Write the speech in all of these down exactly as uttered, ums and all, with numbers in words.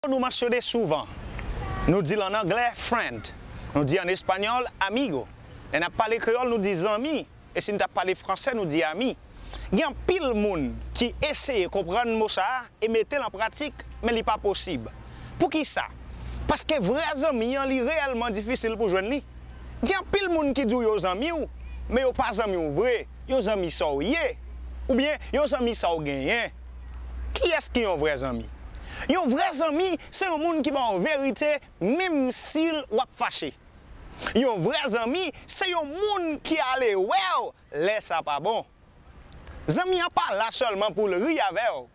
Nou mansyone souvan. Nou di l ann anglè friend. Nou di ann espanyòl amigo. Lè n ap pale kreyòl, nou di zanmi. E si n t ap pale fransè, nou di ami. Gen anpil moun ki eseye konprann mo sa a e mete l an pratik, men li pa posib. Poukisa? Paske vrè zanmi an, li reyèlman difisil pou jwenn li. Gen anpil moun ki di w yo zanmi w, men yo pa zanmi w vre. Yo zanmi sa w ye, oubyen yo zanmi sa w genyen. Kiyès ki yon vrè zanmi? Yon vrè zanmi, se yon moun ki ba w verite, menm si w ap fache. Yon vrè zanmi, se yon moun ki ale wè w lè sa pa bon. Zanmi an pa la sèlman pou l ri avè w.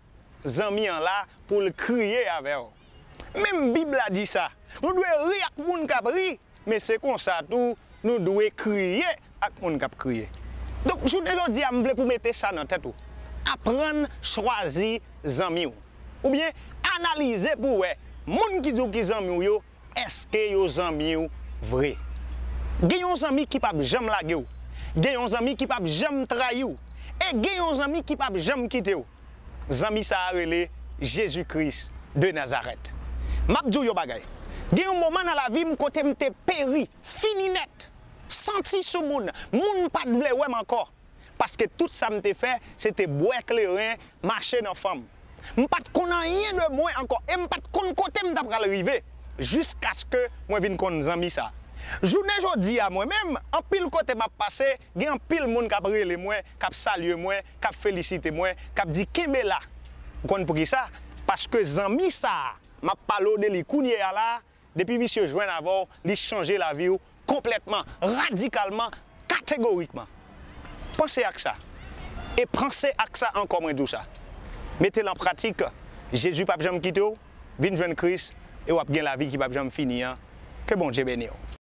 Zanmi an la pou l kriye avè w. Menm Bib la di sa. Nou dwe ri ak moun k ap ri, men se konsa tou nou dwe kriye ak moun k ap kriye. Donk, jounen jodi a, m vle pou w mete sa nan tèt ou. Aprann chwazi zanmi w. Oubyen, analize pou w wè, moun ki di w ki zanmi w yo, èske yo zanmi w vre? Gen yon zanmi ki p ap janm lage w. Gen yon zanmi ki p ap janm trayi w. E gen yon zanmi ki p ap janm kite w. Zanmi sa a rele Jezi Kris de Nazarèt. M ap di w yon bagay. Gen yon moman nan lavi m kote m te peri, fini nèt, santi sou moun, moun pa t vle wè m ankò. Paske tout sa m te fè, se te bwè kleren, mache nan fanm. M pa t konn anyen de mwen ankò, e m pa t konn kote m ta pral rive, jiskaske mwen vin konn zanmi sa a. Jounen jodi a, mwen menm, anpil kote m ap pase, gen anpil moun k ap rele mwen, k ap salye mwen, k ap felisite mwen, k ap di, "Kenbe la." Ou konn poukisa? Paske zanmi sa a, m ap pale w de li kounye a la, depi misye jwenn avè w, li chanje lavi w konplètman, radikalman, kategorikman. Panse ak sa. E panse ak sa ankò, mwen di w sa. Mete l an pratik. Jezi p ap janm kite w. Vin jwenn Kris e w ap gen lavi ki p ap janm fini an. Ke Bondye beni w.